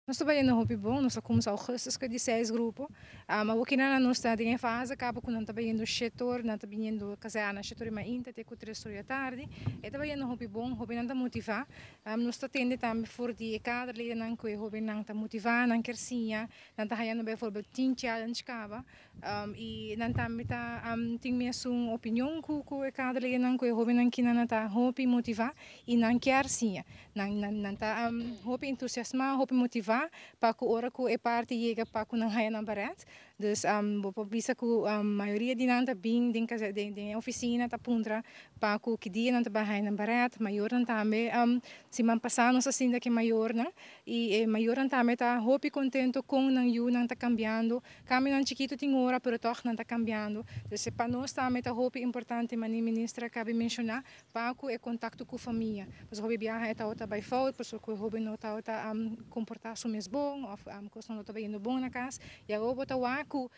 Nos ta bayendo hopi bon, nos a cuminsa augustus cu e di seis grupo. Awokinan nos ta den e fase caba cu nan ta bayendo 7 or, nan ta biniendo kazerna 7 or mainta te cu 3 or di atardi. E ta bayendo hopi bon, hobennan ta motiva. Nos ta tende tambe for di e kaderledennan cu e hobennan ta motiva, nan kier siña, nan ta hayando bijvoorbeeld Teen Challenge caba. Y nan tambe ta tin mes un opinion cu e kaderledennan, cu e hobennan kinan ta hopi motiva y nan kier siña. Nan ta hopi entusiasma, hopi motiva pa cu ora cu e parti yega pa cu nan haya nan baret. Dus bo por bisa cu mayoria di nan ta bin den oficina ta puntra pa cu ki dia nan ta bay haya nan baret. Mayornan tambe, siman pasa nos a sinta cu mayornan y mayornan tambe ta hopi contento con nan yiunan ta cambiando. Cambionan chikito tin ora, pero toch nan ta cambiando. Dus pa nos tambe ta hopi importante, manera minister a caba di menciona, pa cu e contacto cu famia. Pues hopi biaha e ta bay fout, pasobra cu e hoben no ta comporta su mes bon, of cos no ta bayendo bon na cas. Y awor bo ta wak cu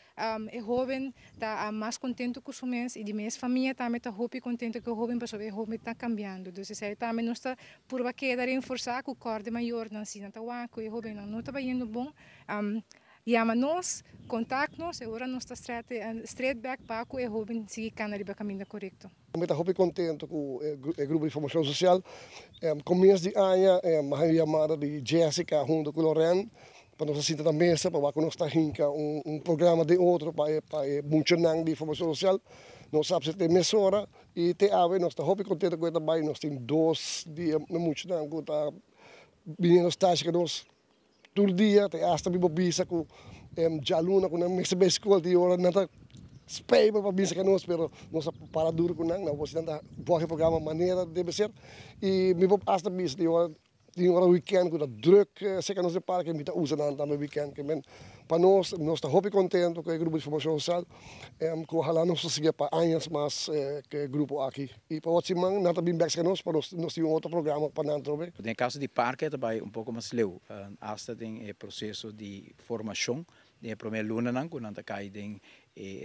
e hoben ta mas contento cu su mes y di mes famia tambe ta hopi contento cu e hoben, pasobra e hoben ta cambiando. Dus esey tambe nos ta purba keda reforsa cu corda mayornan si nan ta wak cu e hoben no ta bayendo bon. Yama nos, contact nos, y ora nos ta straight back pa cu e hoben sigui cana riba caminda corecto. Mi ta hopi contento cu e grupo di formacion social. Comienso di aña, un yamada di Jessica hunto cu Loren, pa nos sinta na mesa, pa nos ta hinca un programa di otro pa muchanan di formacion social. Nos sa cu mesora y te awe nos ta hopi contento cu tambe nos tin dos di muchanan cu ta bini stage cu nos tur dia, te hasta mi por bisa cu dialuna cu nan mester bay scol di ora nan ta spijbel pa bisa cu nos, pero nos a para duro cu nan, nan bo ta volg programa manera debe ser y mi por hasta bisa di ora weekend cu ta druk cerca nos parke, mi ta usa nan tambe weekend. Kemen pa nos, nos ta hopi contento cu e grupo di formacion social, cu ohala nos sigui pa aña mas cu e grupo aki. Y pa otro siman nan ta bin bek nos pa nos tin otro programa pa nan trobe. Den caso di parke tambe un poco mas leu, hasta den e proceso di formacion, den prome lunanan cu nan ta cay den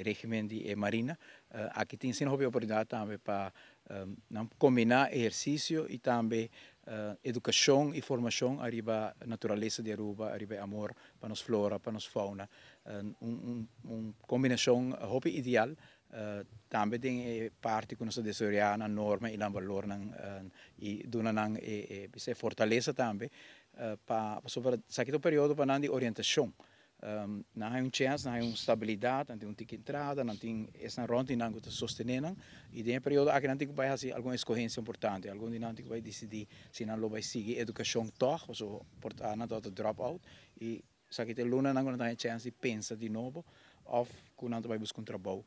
regimen di marina. Aki tin sin oportunidad tambe pa nan combina ehercicio y tambe educacion y formacion ariba naturalesa di Aruba, ariba amor pa nos flora, pa nos fauna. Un combinacion hopi ideal. Tambe tin parti cu nos desaroya nan norma y nan valornan y duna nan e fortalesa tambe pa sobre esaki e periodo pa nan di orientacion. Nan tin un chance, nan tin un stabilidad, nan tin un tiki entrada, nan tin esnan rond di nan cu ta sostene nan y den e periodo aki nan tin cu bay haci algun escogencia importante, algun di nan tin cu bay dicidi si nan lo bay sigui educacion toch, of por ta nan ta drop out y esaki ta lunanan nan tin chance di pensa di nobo of cu nan bay busca un trabou.